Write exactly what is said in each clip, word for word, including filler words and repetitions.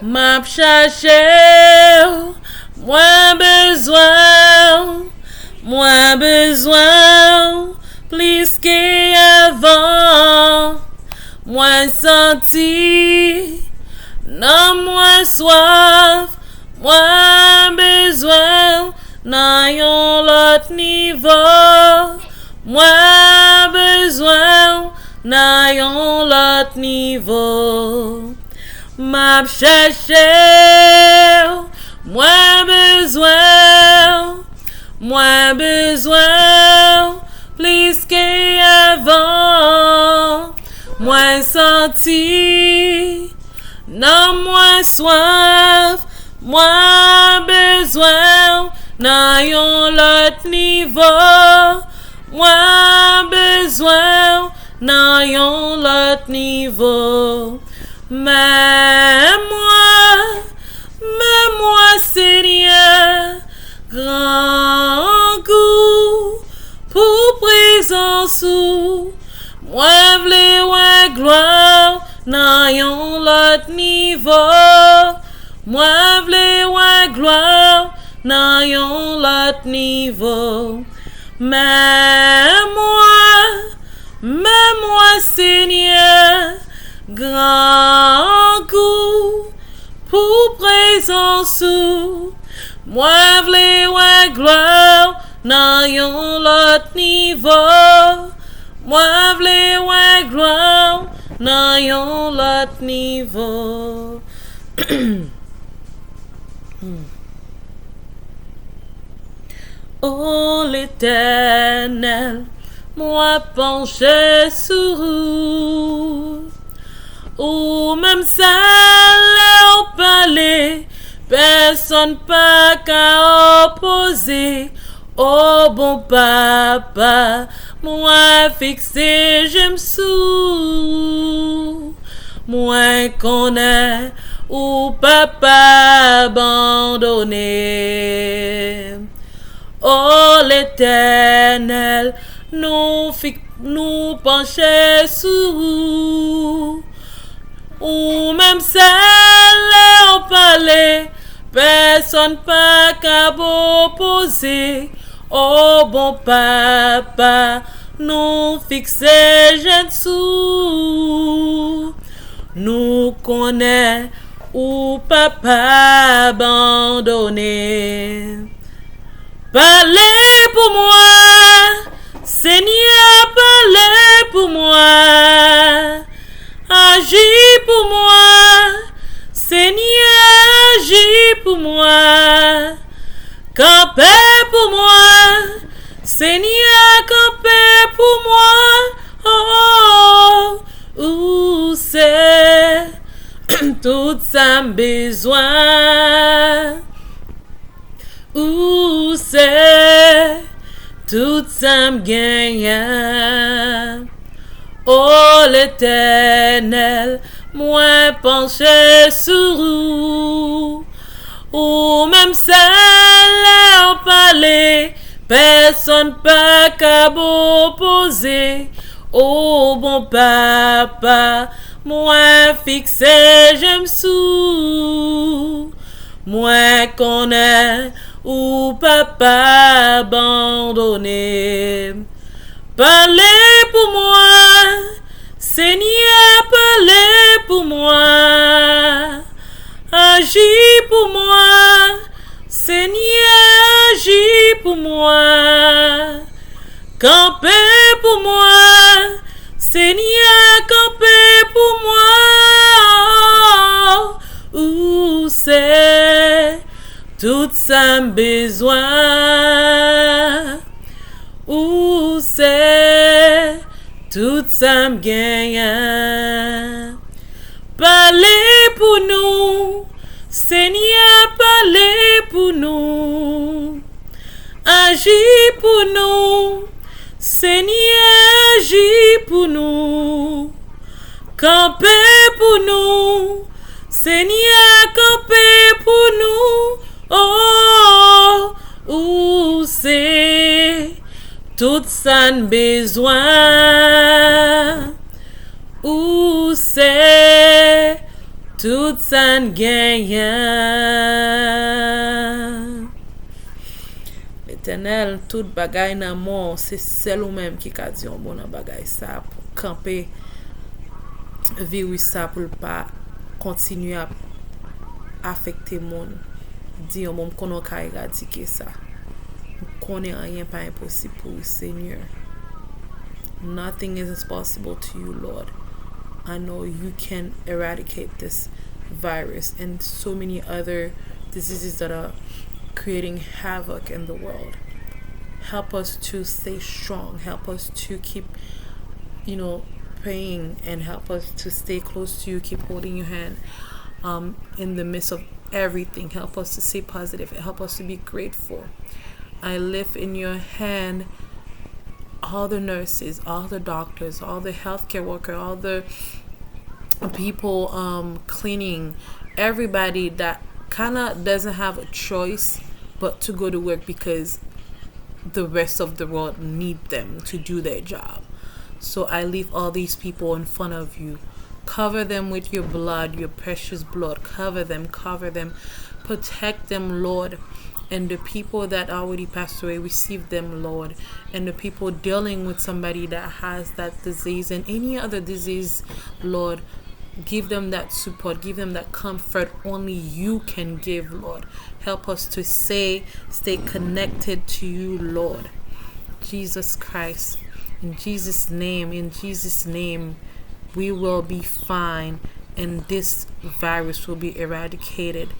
M ap chache w, mwen bezwen w, mwen bezwen w plis ke avan. Mwen santi nanm mwen swaf, mwen bezwen w nan yon lòt nivo. Mwen bezwen w nan yon lòt nivo. M ap chache w, mwen bezwen w, mwen bezwen w plis ke avan. Mwen santi nanm mwen swaf, mwen bezwen w nan yon lòt nivo. Mwen bezwen w nan yon lòt nivo. Men mwen, men mwen, Senyè, grangou pou prezans ou. Mwen vle wè glwa w nan yon lòt nivo. Mwen vle wè glwa w nan yon lòt nivo. Men mwen, men mwen, Senyè, grangou pou prezans ou. Mwen vle wè glwa w nan yon lòt nivo. Mwen vle wè glwa w nan yon lòt nivo. O Letènèl, mwen panche sou ou. Ou menm sèl lè w pale, pèsonn pa ka opoze. O bon Papa, mwen fikse je m sou ou. Mwen konnen ou p ap abandone. O Letènèl, nou fik-, nou panche sou ou. Ou menm sèl lè w pale, pèsonn pa kab opoze. O bon Papa, nou fikse je n sou ou. Nou konnen ou p ap abandone. Pale pou mwen, Senyè, pale pou mwen. Aji pou mwen, Senyè, aji pou mwen. Kanpe pou mwen, Senyè, kanpe pou mwen. Oh, ou se tout sa m bezwen. Ou se tout sa m genyen. O Letènèl, mwen panche sou ou. Ou menm sèl lè w pale, pèsonn pa kab opoze. O bon Papa, mwen fikse je m sou ou. Mwen konnen ou p ap abandone. Pale pou mwen, Senyè, pale pou mwen. Aji pou mwen, Senyè, aji pou mwen. Kanpe pou mwen, Senyè, kanpe pou mwen. Ou se tout sa m bezwen. Ou se tout sa m genyen. Pale pou nou, Senyè, pale pou nou. Aji pou nou, Senyè, aji pou nou. Kanpe pou nou, Senyè, kanpe pou nou. Oh, ou se tout sa n bezwen. Ou se Tout sa n genyen. Letènèl, tout bagay nan men w, se sèl ou menm ki ka di yon mo nan bagay sa pou kanpe viris sa pou l pa kontinye ap afekte moun. Di yon mo, m konnen w ka eradike sa. M konnen anyen pa enposib pou ou, Senyè. Nothing is impossible to you, Lord. I know you can eradicate this virus and so many other diseases that are creating havoc in the world. Help us to stay strong. Help us to keep, you know, praying, and help us to stay close to you, keep holding your hand, um, in the midst of everything. Help us to stay positive. Help us to be grateful. I lift in your hand all the nurses, all the doctors, all the healthcare worker, all the people, um, cleaning, everybody that kinda doesn't have a choice but to go to work because the rest of the world need them to do their job. So I leave all these people in front of you. Cover them with your blood, your precious blood. Cover them, cover them. Protect them, Lord. And the people that already passed away, receive them, Lord. And the people dealing with somebody that has that disease and any other disease, Lord, give them that support, give them that comfort only you can give, Lord. Help us to say, stay connected to you, Lord. Jesus Christ, in Jesus' name, in Jesus' name, we will be fine and this virus will be eradicated.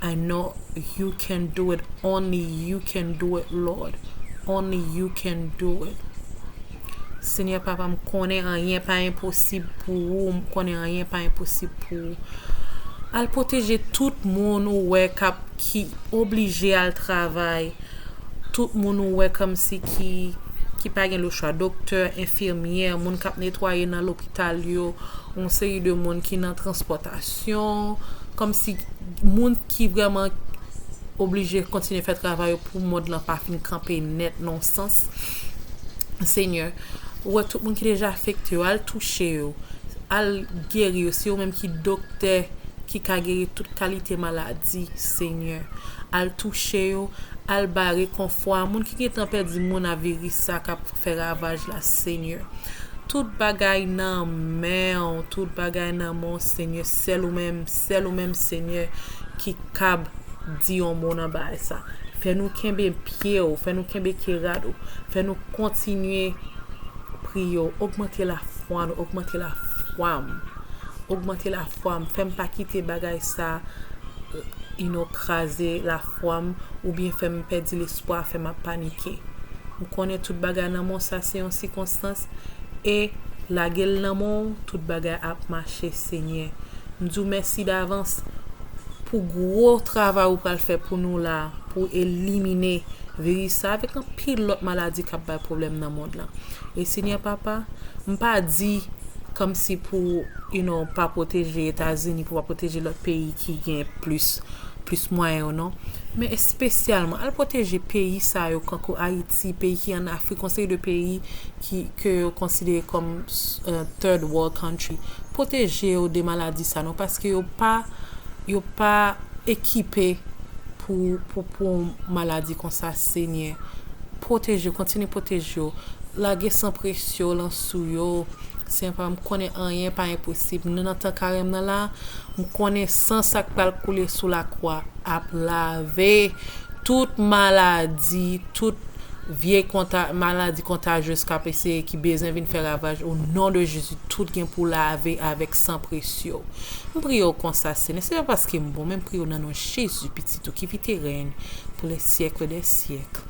I know you can do it. Only you can do it, Lord. Only you can do it. Senyè Papa, m konnen anyen pa enposib pou ou, m konnen anyen pa enposib pou ou. Al pwoteje tout moun ou wè k ap, ki oblije al travay, tout moun ou wè kòmsi ki, ki pa gen lechwa, doktè, enfimyè, moun k ap netwaye nan lopital yo, yon seri de moun ki nan transpòtasyon, kòmsi moun ki vrèman oblije kontinye fè travay yo pou mond lan pa fin kanpe nèt nan yon sans. Senyè, ou wè tout moun ki deja afekte yo, al touche yo, al geri yo. Se yo menm ki doktè ki ka geri tout kalite maladi, Senyè. Al touche yo, al ba rekonfò a moun ki gentan pèdi moun a viris sa k ap fè ravaj la, Senyè. Tout bagay nan men w, tout bagay nan men w, Senyè. Sèl ou menm, sèl ou menm, Senyè, ki kab di yon mo nan bagay sa. Fè nou kenbe pye w, fè nou kenbe ke rad ou, fè nou kontinye priye w. Ogmante lafwa nou, ogmante lafwa m. Ogmante lafwa m. Fè m pa kite bagay sa, you know, kraze lafwa m, oubyen fè m pèdi lespwa, fè m ap panike. M konnen tout bagay nan men w, sa se yon sikonstans, e lage l nan men w, tout bagay ap mache, Senyè. M di w mèsi davans pou gwo travay ou pral fè pou nou la, pou elimine viris sa avèk anpil lòt maladi k ap bay pwoblèm nan mond lan. E Senyè Papa, m pa di kòmsi pou, you know, pa pwoteje Etazini, pou pa pwoteje lòt peyi ki gen plis, plis mwayen yo, non. Men espesyalman, al pwoteje peyi sa yo, kankou Ayiti, peyi ki ann Afrik, yon seri de peyi ki, ke yo konsidere kòm, euh, third world country. Pwoteje yo de maladi sa, non, paske yo pa, yo pa ekipe pou, pou, pou yon maladi konsa, Senyè. Pwoteje yo, kontinye pwoteje yo. Lage san presyon lan sou yo. Senyè Papa, m konnen anyen pa enposib. Nou nan tan karèm nan la, m konnen san sa k pral koule sou lakwa ap lave tout maladi, tout vye konta-, maladi kontajyez k ap eseye, ki bezwen vin fè ravaj. O non de Jezi, tout gen pou lave avèk san presyon. M priye w konsa, Senyè. Se pa paske m bon, men m priye w nan non Jezi, Pitit ou ki vit e règne pour les siècles des siècles.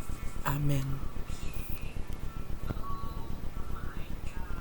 Amèn.